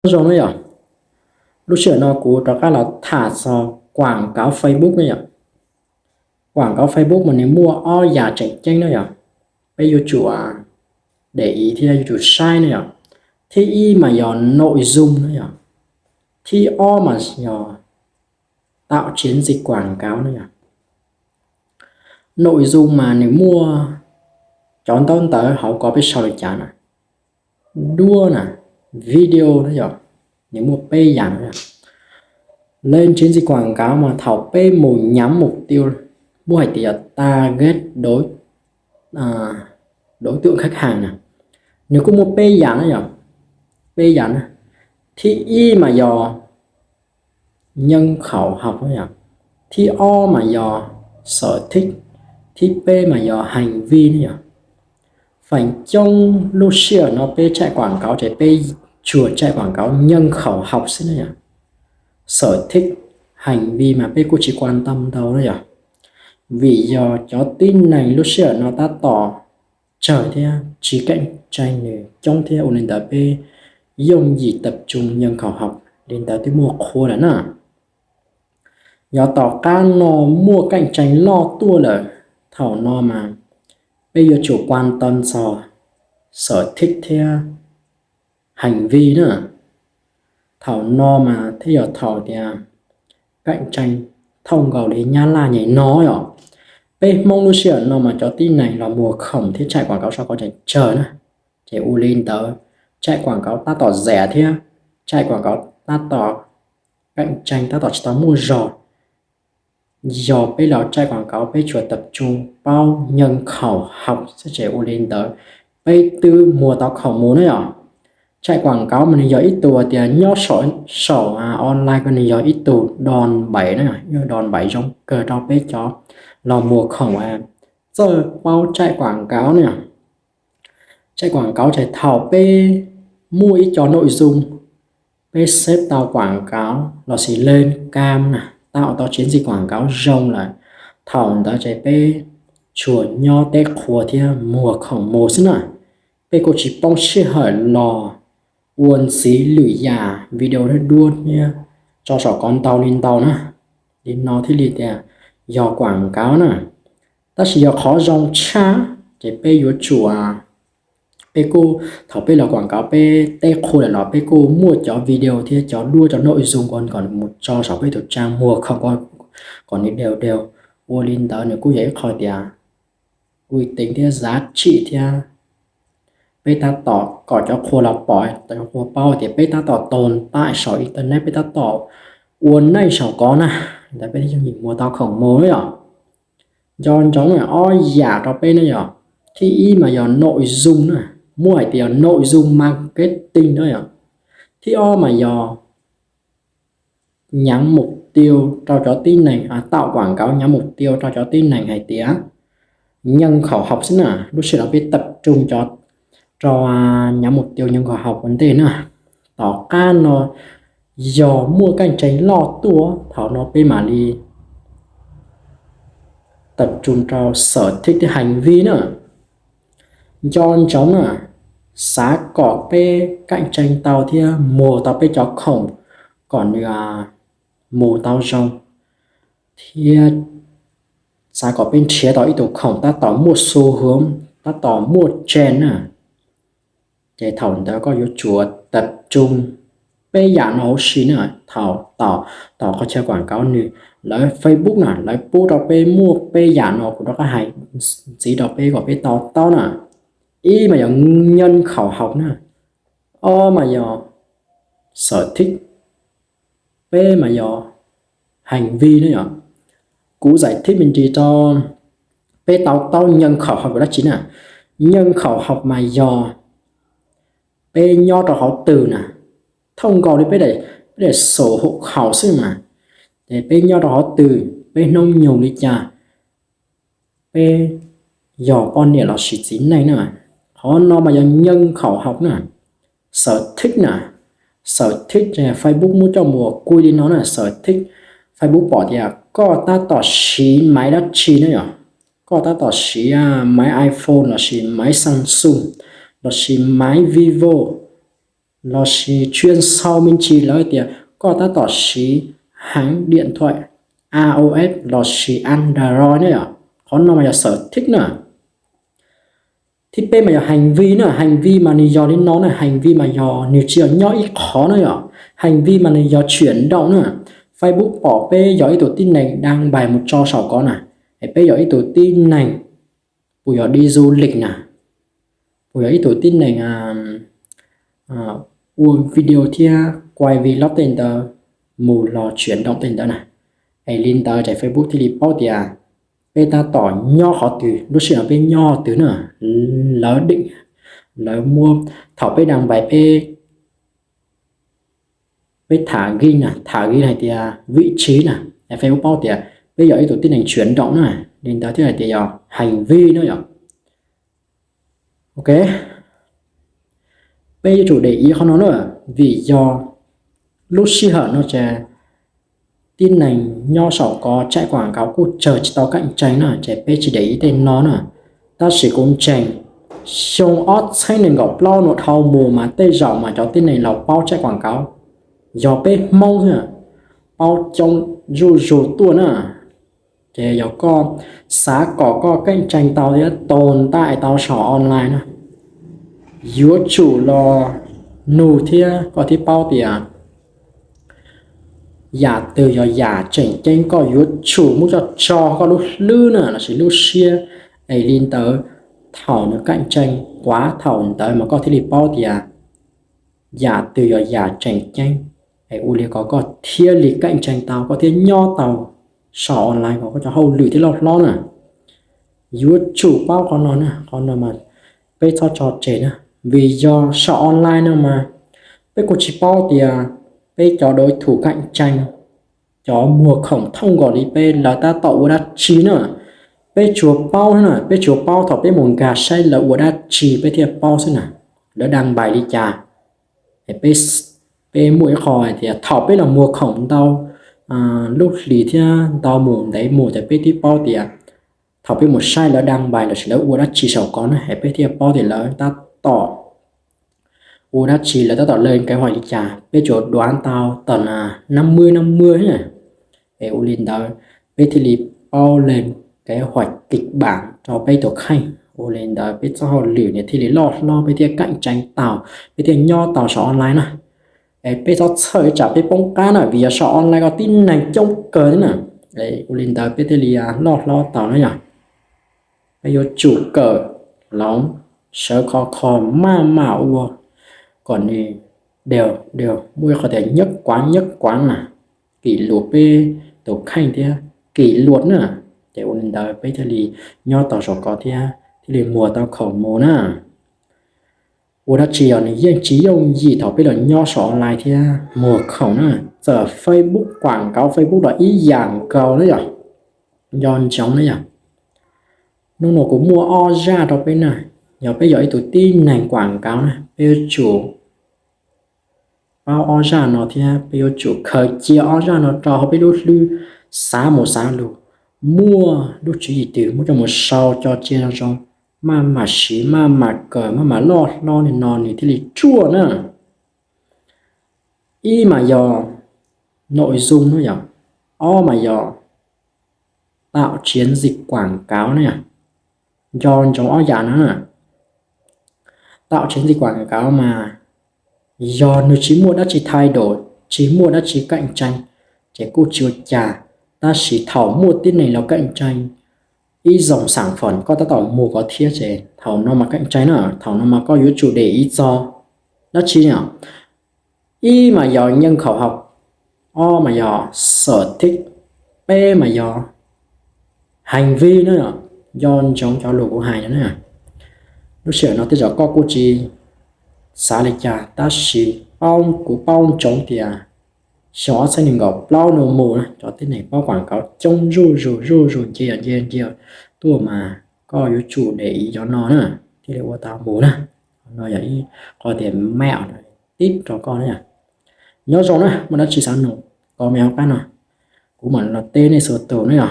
Nyob zoo na yom, lub sij hawm no kuv rov qab los tham txog quảng cáo Facebook na yom. Quảng cáo Facebook mas nws muaj ob yam tseem ceeb na yom, peb yuav tsum để ý thiab yuav tsum saib na yom. Thib ib mas yog nội dung na yom, thib ob mas yog tạo chiến dịch quảng cáo na yom. Nội dung mas nws muaj cov ntaub ntawv hauv ko peb sau li cas na, duab na, video na yom, nws muaj peb yam na. Lên chiến dịch quảng cáo mas thaum peb mus nhắm mục tiêu, muaj hais tias target đối đối tượng khách hàng na, nws kuj muaj peb yam na yom, peb yam na. Thib ib mas yog nhân khẩu học na yom, thib ob mas yog sở thích, thib peb mas yog hành vi na yom. Feem coob lub sij hawm no peb chạy quảng cáo ces peb tsuas chạy quảng cáo nhân khẩu học xwb na yom. Sở thích, hành vi mas peb kuj tsis quan tâm ntau na yom, vim yog cov tib neeg lub sij hawm no tab tom tsawg thiab tsis cạnh tranh nws coob thiab, ua li ntawd peb yooj yim tập trung nhân khẩu học li ntawd twb muaj qhua lawm na. Yog tom qab no muaj cạnh tranh loj tuaj lawm, thaum no mas peb yuav tsum quan tâm txog sở thích thiab hành vi na. Thaum no mas thiaj yog thaum tias cạnh tranh thông nkaus li Nyab Laj nyem no yom. Peb Hmoob lub sij hawm no mas cov tib neeg los muag khoom thiab chạy quảng cáo sau ko tseem tsawg na. Ces ua li ntawd chạy quảng cáo tab tom dễ thiab chạy quảng cáo tab tom cạnh tranh tab tom tsis tau muaj zog. Yog peb los chạy quảng cáo peb tsuas tập trung paub nhân khẩu học xwb ces ua li ntawd peb twb muag tau khoom mus na yom. Chạy quảng cáo mas nws yog ib tug tias nyob saum online ko nws yog ib tug đòn bẩy na, đòn bẩy zoo kawg rau peb cov los muag khoom txawj paub chạy quảng cáo na. Chạy quảng cáo ces thaum peb muaj ib co nội dung, peb xếp tau quảng cáo lossis lên cam na, tạo tau chiến dịch quảng cáo zoo lawm, thaum ntawd ces peb tsuas nyob teb qhua thiab muag khoom mus xwb na. Peb kuj tsis poob sij hawm los ua ntxiv lwm yam video thiab duab thiab tso saum ko ntau li ntau na. Li no thiaj li tias yog quảng cáo na. Tab sis yog qhov zoo tshaj ces peb yuav tsum, peb kuj, thaum peb los quảng cáo peb teb qhua lawm los peb kuj muaj cov video thiab cov duab cov nội dung ko kom mus tso saum peb tus trang muag khoom ko kom nws đều đều. Ua li ntawd nws kuj yog ib qho tias uy tín thiab giá trị thiab peb tab tom kom cov qhua los pom, cov qhua paub tias peb tab tom tồn tại saum internet, peb tab tom ua neej saum ko na. Li ntawd peb thiaj yeej muag tau khoom mus na yom. Nco ntsoov ob yam rau peb na yom. Thib ib mas yog nội dung na, muaj hais tias yog nội dung marketing na yom. Thib ob mas yog nhắm mục tiêu rau cov tib neeg, tạo quảng cáo nhắm mục tiêu rau cov tib neeg hais tias nhân khẩu học xwb na. Lub sij hawm no peb tập trung cov rau nhắm mục tiêu nhân khẩu học ua ntej na. Tom qab no yog muaj cạnh tranh loj tuaj thaum no peb mam li tập trung rau sở thích thiab hành vi na. Nco ntsoov na, xav kom peb cạnh tranh tau thiab muag tau peb cov khoom kom nws mus tau zoo, thiab xav kom peb nrhiav tau ib tug khoom tab tom muaj xu hướng, tab tom muaj trend na, ces thaum ntawd koj yuav tsum tập trung peb yam no huv si na. Thaum tom, tom qhov chaw quảng cáo nws, lawv Facebook na lawv pub rau peb muaj peb yam no, kuv rov qab hais ntxiv rau peb kom peb to taub na. Ib mas yog nhân khẩu học na, ob mas yog sở thích, peb mas yog hành vi na yom. Kuv giải thích me ntsis rau peb tau taub nhân khẩu học yog dab tsi na. Nhân khẩu học mas yog peb nyob rau hauv twg na, thooj nkaus li peb daim, peb daim sổ hộ khẩu xwb mas, ces peb nyob rau hauv twg, peb hnub nyoog li cas, peb yog poj niam lossis txiv neej na. Qhov no mas yog nhân khẩu học na. Sở thích na, sở thích Facebook muab coj mus kua li no na, sở thích Facebook pom tias koj tab tom siv maiv dab tsi na yom, koj tab tom siv maiv iPhone lossis maiv Samsung lossis maiv Vivo, Lossis chuyên sâu me ntsis lawv tias koj tab tom siv heev điện thoại iOS lossis Android ne yom. Qhov no mas yog sở thích na. Thib peb mas yog hành vi na, hành vi mas nws yog li no na, hành vi mas yog nws tsis yog nyob ib qhov na yom, hành vi mas nws yog chuyển động na. Facebook pom peb yog ib tug tib neeg đăng bài mus tso saum ko na, es peb yog ib tug tib neeg puas yog đi du lịch na, puas yog ib tug tib neeg ua video thiab quay vlog tej ntawd, mus los chuyển động tej ntawd na. Es li ntawd ces Facebook thiaj li paub tias peb tab tom nyob qhov twg, lub sij hawm peb nyob qhov twg na. Lawv định, lawv muab, thaum peb đăng bài peb, peb thả ghi na, thả ghi hais tias vị trí na, es Facebook paub tias peb yog ib tug tib neeg chuyển động na, li ntawd thiaj hais tias yog hành vi na yom. Ok, peb yuav tsum để ý qhov no na, vim yog lub sij hawm no ces tib neeg nyob saum ko chạy quảng cáo kuj tsawg tsis tau cạnh tranh na, ces peb tsis để ý tej no na. Tab sis kuv ntseeg xyoo ob txhiab nees nkaum plaub no dhau mus mas tej zaum mas cov tib neeg los paub chạy quảng cáo yog peb Hmoob xwb, paub coob zuj zus tuaj na. Ces yog koj xav kom koj cạnh tranh tau thiab tồn tại tau saum online na, yuav tsum los nug thiab koj thiaj paub tias yam twg yog yam tseem ceeb, koj yuav tsum muab coj tso koj lub hlwb na lossis lub siab, es li ntawd thaum nws cạnh tranh quá thaum ntawd mas koj thiaj li paub tias yam twg yog yam tseem ceeb, es ua li ko koj thiaj li cạnh tranh tau, koj thiaj nyob tau saum online ko, koj cov hauj lwm thiaj loj hlob na. Yuav tsum paub qhov no na, qhov no mas peb txhob tso tseg na, vim yog saum online no mas peb kuj tsis paub tias peb cov đối thủ cạnh tranh, cov muag khoom thooj nkaus li peb lawv tab tom ua dab tsi na. Peb tsuas paub na, peb tsuas paub thaum peb mus nkag saib lawv ua dab tsi peb thiaj paub xwb na, lawv đăng bài li cas. Peb, peb muaj ib qho hais tias thaum peb los muag khoom ntau lub hlis thiab ntau mus ntev mus ces peb twb paub tias thaum peb mus saib lawv đăng bài lossis lawv ua dab tsi saum ko na es peb thiaj paub tias lawv tab tom ua dab tsi, lawv tab tom lên kế hoạch li cas, peb tsuas đoán tau tầm năm mươi năm mươi na. Es ua li ntawd peb thiaj li paub lên kế hoạch kịch bản rau peb tus kheej. Ua li ntawd peb txoj hauj lwm nws thiaj li loj hlob, peb thiaj cạnh tranh tau, peb thiaj nyob tau saum online na. Es peb txhob txhawj tsam peb poob qab na, vim yog saum online ko tib neeg coob kawg thiab na. Ua li ntawd peb thiaj li loj hlob tau na yom. Peb yuav tsum kawm hloov, sawv khov kho maj mam ua kom nws đều, muaj ib qho tias nhất quán, nhất quán na, kỷ luật peb tus kheej thiab kỷ luật na. Ces ua li ntawd peb thiaj li nyob tau saum ko thiab thiaj li muag tau khoom mus na. Ua dab tsi los nws yeej tsis yooj yim thaum peb los nyob saum online thiab muag khoom na. Txawm Facebook quảng cáo Facebook los ib yam nkaus na yom. Nco ntsoov na yom. Hnub no kuv muaj ob zaj rau peb na. Yog peb yog ib tug tib neeg quảng cáo na, peb yuav tsum paub ob zaj no thiab peb yuav tsum khaws cia ob zaj no rau hauv peb lub hlwb, xav mus xav lus, muaj lub tswv yim twg muab coj mus sau co cia zoo zoo, maj mam siv, maj mam kawm, maj mam loj hlob li no nws thiaj li ruaj na. Ib mas yog nội dung na yom, ob mas yog tạo chiến dịch quảng cáo na. Nco ntsoov ob yam no na. Tạo chiến dịch quảng cáo mas yog nws tsis muaj dab tsi thay đổi, tsis muaj dab tsi cạnh tranh ces kuj tsis ua cas, tab sis thaum muaj tib neeg los cạnh tranh ib dòng sản phẩm koj tab tom muag ko thiab ces thaum no mas cạnh tranh na, thaum no mas koj yuav tsum để ý txog dab tsi na. Ib mas yog nhân khẩu học, ob mas yog sở thích, peb mas yog hành vi na. Nco ntsoov cov lus kuv hais no na. Lub sij hawm no tej zaum koj kuj tsis xav li cas tab sis paub, kuv paub ntsoov tias xyoo ob txhiab nees nkaum plaub no mus na cov tib neeg paub quảng cáo coob zuj zus zuj zus, nce ncia nce ncia tuaj mas koj yuav tsum để ý cov no na, thiaj li ua tau mus na. No yog ib qho tias mẹo tip rau koj na. Nyob zoo na, muaj dab tsi xav nug comment hauv qab no, kuv mam los teb nej txhua tus na yom.